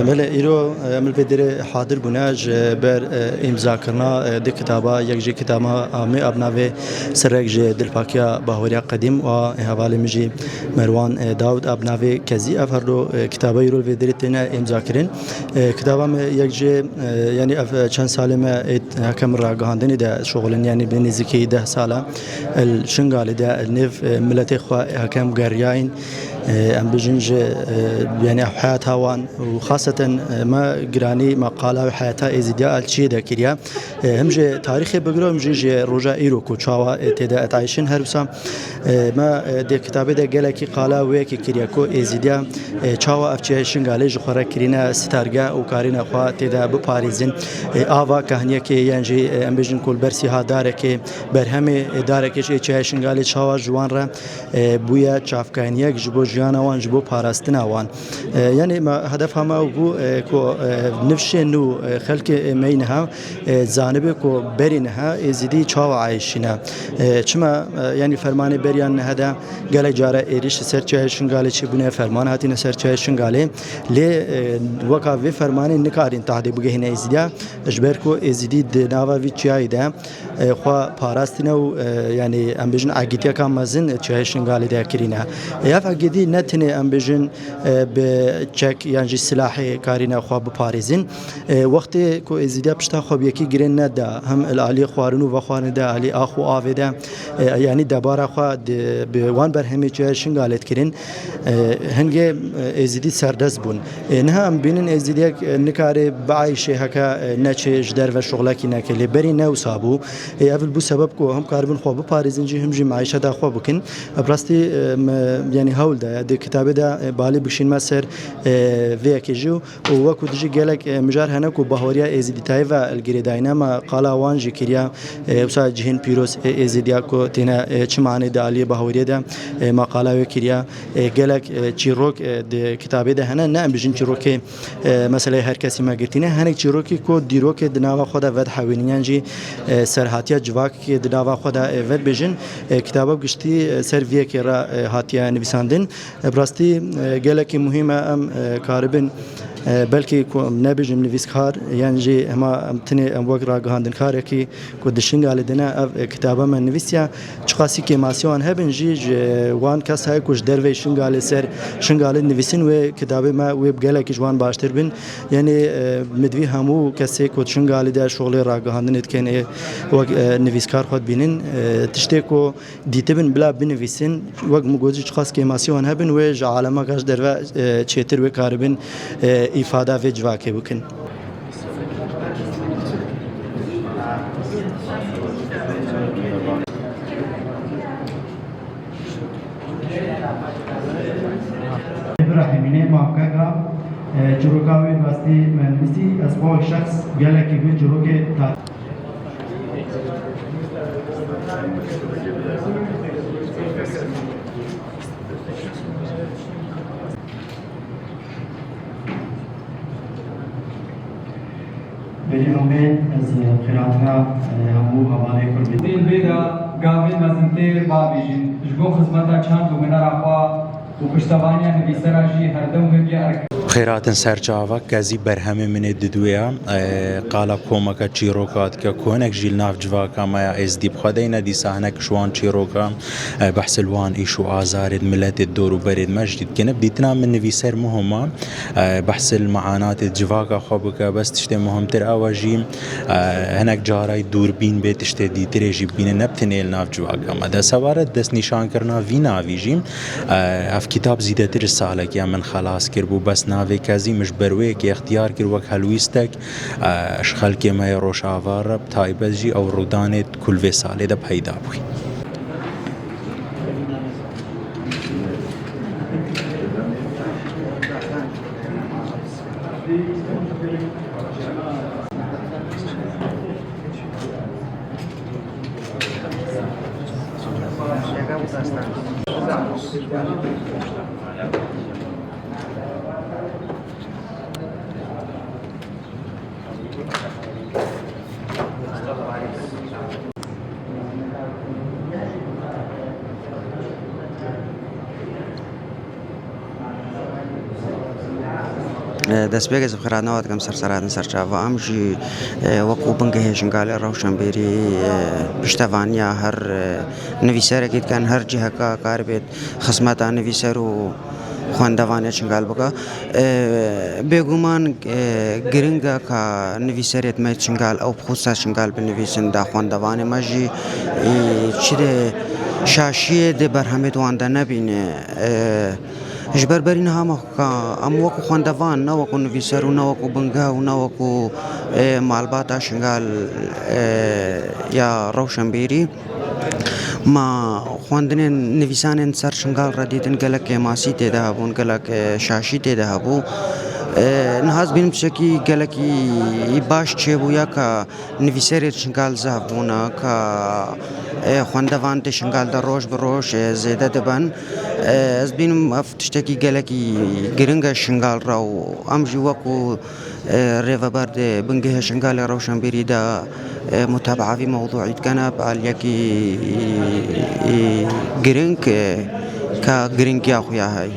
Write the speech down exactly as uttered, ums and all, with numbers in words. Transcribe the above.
Belê, îro, e, em li vê derê hadir bûne ji ber, e, îmzakirina, e, di kitaba, yek ji kitaba me a bi navê Sirrek ji Dilpakiya Bahweriya Qedîm û hevalê min jî Merwan, e, Dawid a bi navê Kezî. Ev her du, e, kitaba îro li vê derê têne îmzakirin. E, kitaba me yek ji, e, yanî ev, e, çend salê me ê heke min ragihandinê de şixulin, yanî bi nêzîkî deh sala li Şingalê de li nêv, e, miletê xwe heke em geriyayîn. E, em bijin ji, e, yanî ev heyata wan û xaseten, e, me giranî me qala wê heyata Êzîdiya li çiyê de kiriye. E, him ji tarîxê bigiro, him jî ji roja îro ku çawa, e, tê de etayşin her wisa. E, me, e, di kitabê de gelekî qala wê yekê kiriye ku Êzîdiya, e, çawa ev çiyayê Şingalê ji xwe re kirîne sitarge û karîne xwe tê de biparêzin. E, ava kahniyekê yan jî, e, em bêjin ku li ber sîha darekê, berhemê, e, darekê ji çiyayê Şingalê çawa ji wan re, e, bûye çavkaniyek ji bo jiyana wan, ji bo parastina wan. E, yanî me, hedefa me ew bû, e, ku, e, nifşên nû, e, xelkê me yî niha, e, zanibe ku berî niha Êzîdî çawa ayşîne. E, çima, e, yanî fermanê beriyan niha de gelek cara êrîş li ser çiyayê Şingalê çêbûne, ferman hatine ser çiyayê Şingalê. Lê, e, weka vê fermanê nikarîn tahdê bigihîne Êzîdiya, ji ber ku Êzîdî di nava vî çiyayê de, e, xwe parastine û, e, yanî em bêjin egîtiyeka mezin çiyayê Şingalê de kirîne. E, ev egîtî ne tenê em bêjin, e, bi çek yan jî silahê karîne xwe biparêzin. E, wextê ku Êzîdiya pişta xwe bi yekî girê neda, hem li aliyê xwarin û vexwarinê de, alî ax û avê de, e, yanî debara xwe di, bi wan berhemê çiyayê Şingalê dikirin, e, hingê, e, Êzîdî serdest bûn. E, niha em bînin Êzîdiyek, e, nikare biayşê heke, e, neçê ji derve şixulekî neke. Lê berî ne wisa bû. E, ev li bû sebeb ku him karibin xwe biparêzin jî, him jî meîşeta xwe bikin. E, bi rastî, e, me, yanî hewl de, di kitabê de, e, balê bikişînme ser, e, vê yekê jî û weku dijî gelek, e, mijar hene ku bahweriya Êzîdîtayê ve li girêdayî ne, me qala wan jî kiriya, e, wisa cihên pîroz, e, Êzîdiya ku têne, e, çi manê di aliyê bahweriyê de, e, me qala wê kiriya. E, gelek, e, çîrok, e, di kitabê de hene, ne em bijin çîrokê, e, meseleyê her kesî me girtîne. Hinek çîrokî ku dîrokê di nava xwe de vedihewînin yan jî, e, serhatiya civakê di nava xwe de, e, vedibêjin. E, kitaba giştî, e, ser viyekê re, e, hatiye nivîsandin. E, bi rastî, e, gelekî muhîm e em, e, karibin, e, belkî ku em nebêjin nivîskar, yan jî hema em tinê em wek ragihandinkarekî ku di Şingalê de ne ev, e, kitaba me nivîsiya, çiqasî kêmasî wan hebin jî ji wan kesayê ku ji derveyî Şingalê ser Şingalê nivîsin wê kitabê me wê bi gelekî ji wan baştir bin. Yanî, e, min divî hemû kesê ku di Şingalê de şoxlê ragihandinê dikin, ê wek, e, nivîskar xwe dibînin, e, tiştê ku dîtibin bila binivîsin, wek min got jî çiqas kêmasî wan hebin, wê ji alemeka ji derve, e, çêtir wê karibin, e, îfada vê civakê bikin. Îbrahîmînê Mamkeka, e, çîroka wî rastî me nivîsî, ez xwe şexs gelekî wê çîrokê ta- Berî homê ez xêratina, e, hemû hevalê Kurd bêjim. Tên vê de gavên mezintêr bavêjin. Ji bo xizmeta çand û hunera xwe û piştevaniya nivîsera jî her dem wê bî erk. Xêratin ser çavek, Kezî berhemê min ê didwê ye. E, qala komeke çîroka dike ku hinek jî li nav civaka me ya Êzdî bi xwe deyne, dîsa hinek ji wan çîroka, e, behsê li wan îş û azarê di miletê di dor û berê di me jî dikin. Bi dîtina min nivîser muhim e. E, behsê li meanatê civaka xwe bike, bes tiştê muhimtir ew e jî, e, hinek caray dûrbîn bê, tiştê dîtirê jî bibîne, ne bi tenê li nav civaka me de. Sebaret destnîşankirina vî navî jî, e, ev kitab zîdetir ji salekî ye min xelas kiribû, bes navê Kezî min ji ber wê yekê extiyar kir wek helwîstek, e, ji xelkê me yê Rojava re, bi taybet jî ew rûdanê ku li vê salê de peyda bûyî. E, destpêkê ez bi xêrhatina we dikim ser serhatin ser çava. Em jî, e, wekû bingehê Şingalê Rewşenbîrî, e, piştevaniya her, e, nivîserekî dikin, her ciheka karibêt xizmeta nivîser û xwendevanê Şingal bike. E, bêguman, e, giring e ka nivîserêt me Şingal, ew bi xwe ser Şingal binivîsin, da xwendevanê me jî, e, çi de şaşiyê di berhemêt wan de nebîne. E, Ji ber berî niha me ka em wekû xwendevan, ne wekû nivîser û ne wekû bingeh û ne wekû, e, malbata Şingal, e, ya Rewşenbîrî, ma xwendinên nivîsanên ser Şingal re dîtin gelek kêmasî tê de hebûn, gelek, e, şaşî tê de hebû. E, niha ez bînim tiştekî gelekî baş çêbû ya ka nivîserê Şingal zehf bûne, ka, e, xwendevan tê Şingal de roj bi roj, e, zêde dibin. E, ez bînim ev tiştekî gelekî giring e Şingal re û em jî wekû, e, rêveber di bingehê Şingalê Rewşenbîrî de, e, mutabaa vî mewdûî dikene bi aliyekî, e, giring, e, ka giringiya xwe ya heye.